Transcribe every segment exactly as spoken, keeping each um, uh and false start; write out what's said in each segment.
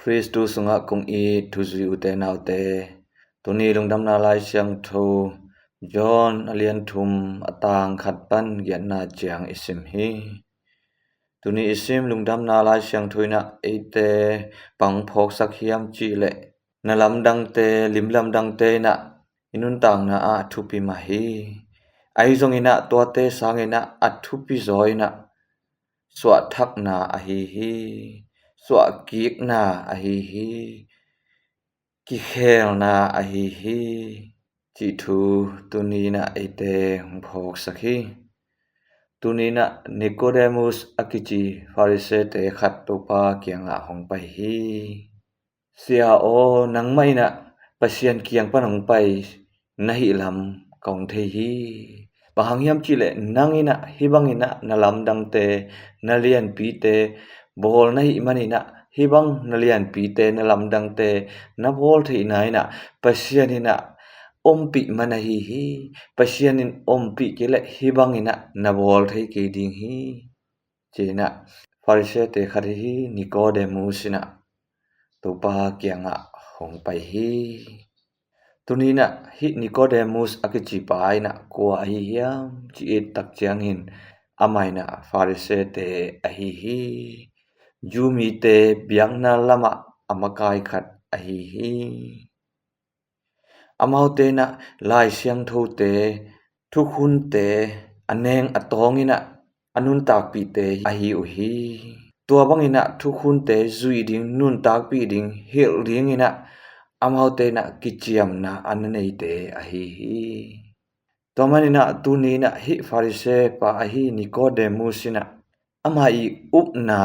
Khristu sungah kong it thuzui ute naute, tuni lungdamna Lai Siangtho John a lian thum a tang khat pan giatna ciang i sim hi. Tuni i sim lungdamna Lai Siangtho in ah eite bang phawksak hiam cih leh, na lamdangte, lim lamdangte in ah i nuntakna ah a thupi mah hi. Ahi zongin ah tuate sangin ah a thupi zaw in ah suahthakna ahi hi. Suahkikna ahi hi. Kikhelna ahi hi, cih thu tuni in ah eite hong phawksak hi. Tuni in ah Nicodemus a kici Pharisee-te khat Topa kiangah hong pai hi. Sia aw, nangmah in ah Pasian kiang pan hong pai na hih lam ka hong thei hi. Bang hang hiam cih leh, nang in ah hih bangin ah na lamdangte, na lianpite bawl na hih manin ah, hih bang na lianpite, na lamdangte na bawl theihna in ah Pasian in ah ompih man ahi hi. Pasian in ompih kei leh hih bangin ah na bawl thei kei ding hi, ci-in ah Pharisee-te khat ahi Nicodemus in ah Topa kiangah hong pai hi. Tuni in ah hih Nicodemus a kicipa in ah kua ahi hiam, ci-in i et tak ciangin, amah in ah Pharisee-te ahi hi. Jew mite biakna lamah a makai khat ahi hi. Amaute in ah Lai Siangthote, thukhunte a neng a tawng in ah a nuntakpihte ahi uh hi. Tua bangin ah thukhunte zui ding, nuntakpih ding, hilh dingin ah amaute in ah kiciamna a na neite ahi hi. Tua manin ah tuni in ah hih Pharisee pa ahi Nicodemus in ah amah i upna,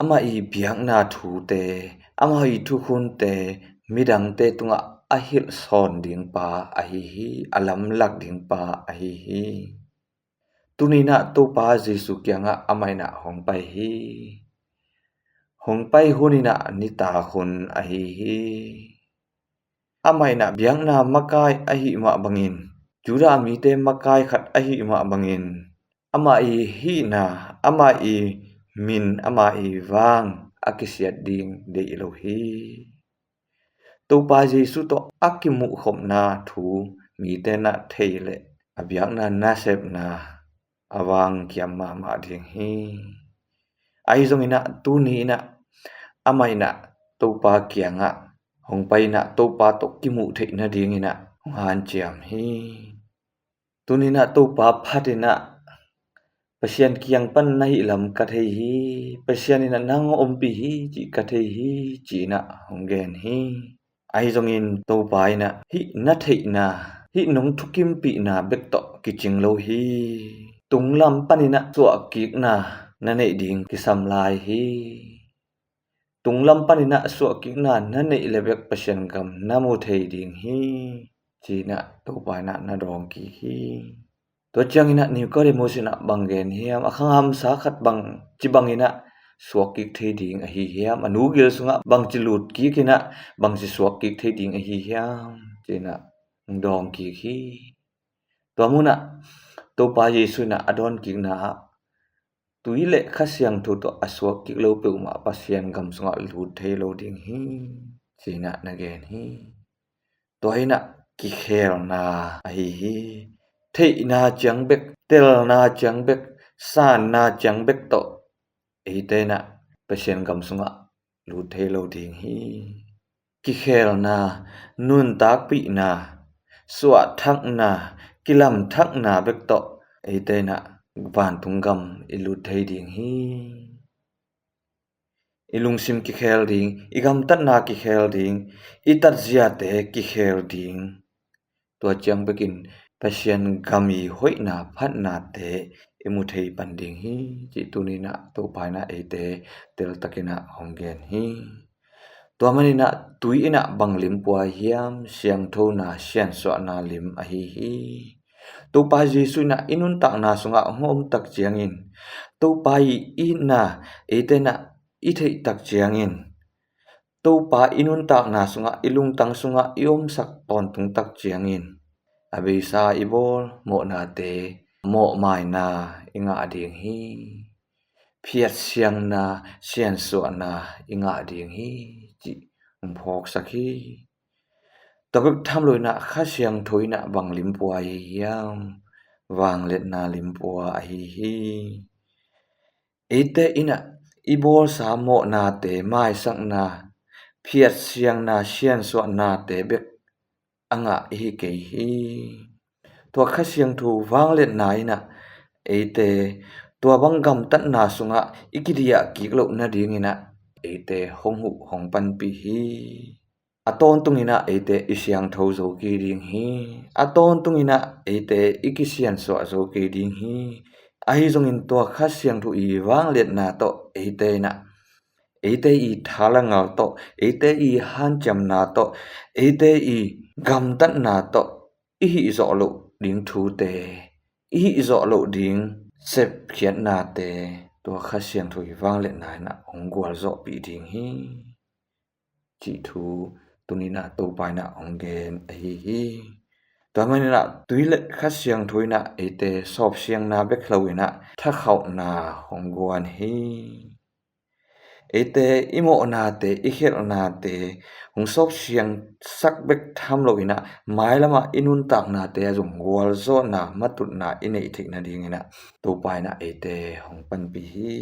amah i biakna thute, amah i thukhunte midangte tungah a hilh sawn ding pa ahi hi, a lamlak ding pa ahi hi. Tuni in ah Topa Jesuh kiangah amah in ah hong pai hi. Hong pai hun in ah nitak hun ahi hi. Amah in ah biakna makai ahih mah bangin, Judah mite makai khat ahih mah bangin, amah i hihna, amah i min, amah i vang a kisiat ding deih lo hi. Topa Jesuh tawh a kimuhkhopna thu mite in ah thei leh a biakna nasepna a vang kiam mahmah ding hi. Ahi zongin ah tuni in ah amah in ah Topa kiangah hong pai in ah Topa tawh kimuh theih nadingin ah hong hanciam hi. Tuni in ah Topa phat in ah Pasian kiang pan na hih lam ka thei hi. Pasian in ah nang ompih hi cih ka thei hi, ci-in ah hong gen hi. Ahi zongin Topa in ah hih na theihna, hih nong thukimpihna bek tawh kicing lo hi. Tunglam panin ah suahkikna na neih ding kisam lai hi. Tunglam panin ah suahkikna na neih leh bek Pasian gam na mu thei ding hi, ci-in ah Topa in ah na dawng kik hi. Tua ciangin ah Nicodemus in ah bang gen hiam, a khanghamsa khat bang ci bangin ah suakkik thei ding ahi hiam, a nu gil sungah bangci lutkik in ah bangci suakkik thei ding ahi hiam, ci-in ah dawng kik hi. Tua mun ah Topa Jesuh in ah a dawnkikna ah tui le Kha Siangtho tawh a suakkik lo peuhmah Pasian gam sungah lut thei lo ding hi, ci-in ah na gen hi. Tua in ah kikhelna ahi hi. Theihna ciang bek, telna ciang bek, sanna ciang bek tawh eite in ah Pasian gam sungah lut thei lo ding hi. Kikhelna, nuntakpihna, suahthakna, kilamthakna bek tawh eite in ah vantung gam i lut thei ding hi. I lungsim kikhel ding, i gamtatna kikhel ding, i tatziate kikhel ding. Tua ciang bekin Pasian gam i hoihna phatnate i mu thei pan ding hi, cih tuni in ah Topa in ah eite teltakin ah hong gen hi. Tua manin ah tui in ah bang lim pua hiam, siangthona, siansuahna lim ahi hi. Topa Jesuh in ah i nuntakna sungah hong om tak ciangin, Topa i itna eite in ah i theih tak ciangin, Topa i nuntakna sungah, i lungtang sungah i omsak tawntung tak ciangin, a beisa i bawl mawhnate, mawhmaina i ngah ding hi. phiatsiangna, siansuahna i ngah ding hi, cih hong phawksak hi. Tua bek tham loin ah Kha Siangtho in ah bang limpua ahi hiam? Vangliatna limpua ahi hi. Eite in ah i bawlsa mawhnate maisakna, phiatsiangna, siansuahnate bek a ngah i hi kei hi. Tua Kha Siangtho vangliatna in ah eite tua bang gamtatna sungah i kidiah kik loh nadingin ah eite hong huh hong panpih hi. A tawntung in ah eite i siangtho zo kei ding hi. A tawntung in ah eite i kisiansuah zo kei ding hi. Ahi zongin tua Kha Siangtho i vangliatna tawh eite in ah eite i thalangal tawh, eite i hanciamna tawh, eite i gamtatna tawh i hih zawh loh ding thute, i hih zawh loh ding sepkhiatnate tua Kha Siangtho i vangliatna in ah hong gualzawhpih ding hi, cih thu tuni in ah Topa in ah hong gen ahi hi. Tua manin ah tui le Kha Siangtho in ah eite sawpsiangna bek lo in ah thakhauhna hong guan hi. Eite i mawhnate, i khelhnate hong sawpsiangsak bek tham lo in ah mailamah i nuntaknate ah zong gualzawhna, matutna i neih theih nadingin ah Topa in ah eite hong panpih hi,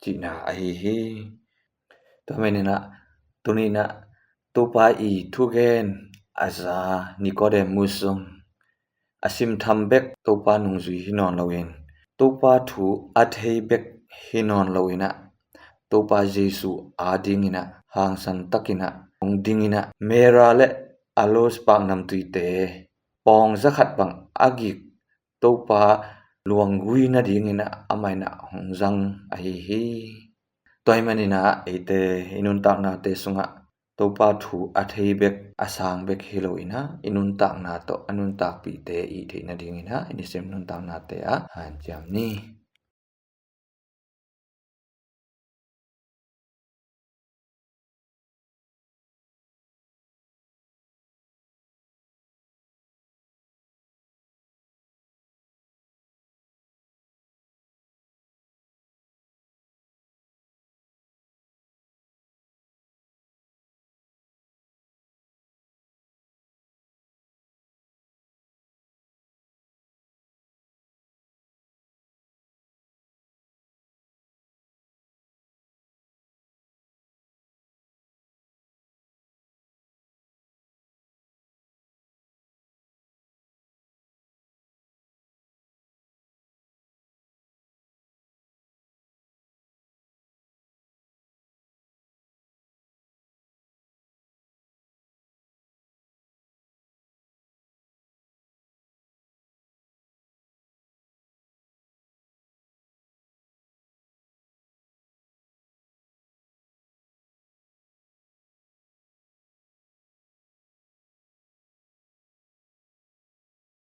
cihna ahi hi. Tua manin ah tuni in ah Topa i thugen a za Nicodemus zong a simtham bek Topa nungzui hi nawn loin, Topa thu a thei bek hi nawn loin ah Topa Jesu adingin ah hangsan takin ah hong dingin ah Mera le a lawspak namtuite pawng zakhat bang a gik Topa luanggui nadingin ah amah in ah hong zang ahi hi. Tua ahih manin ah eite i nuntaknate sungah Topa thu a thei bek, a sang bek hi lo in ah i nuntakna tawh a nuntakpihte i theih nadingin ah i nisim nuntaknate ah hanciam ni.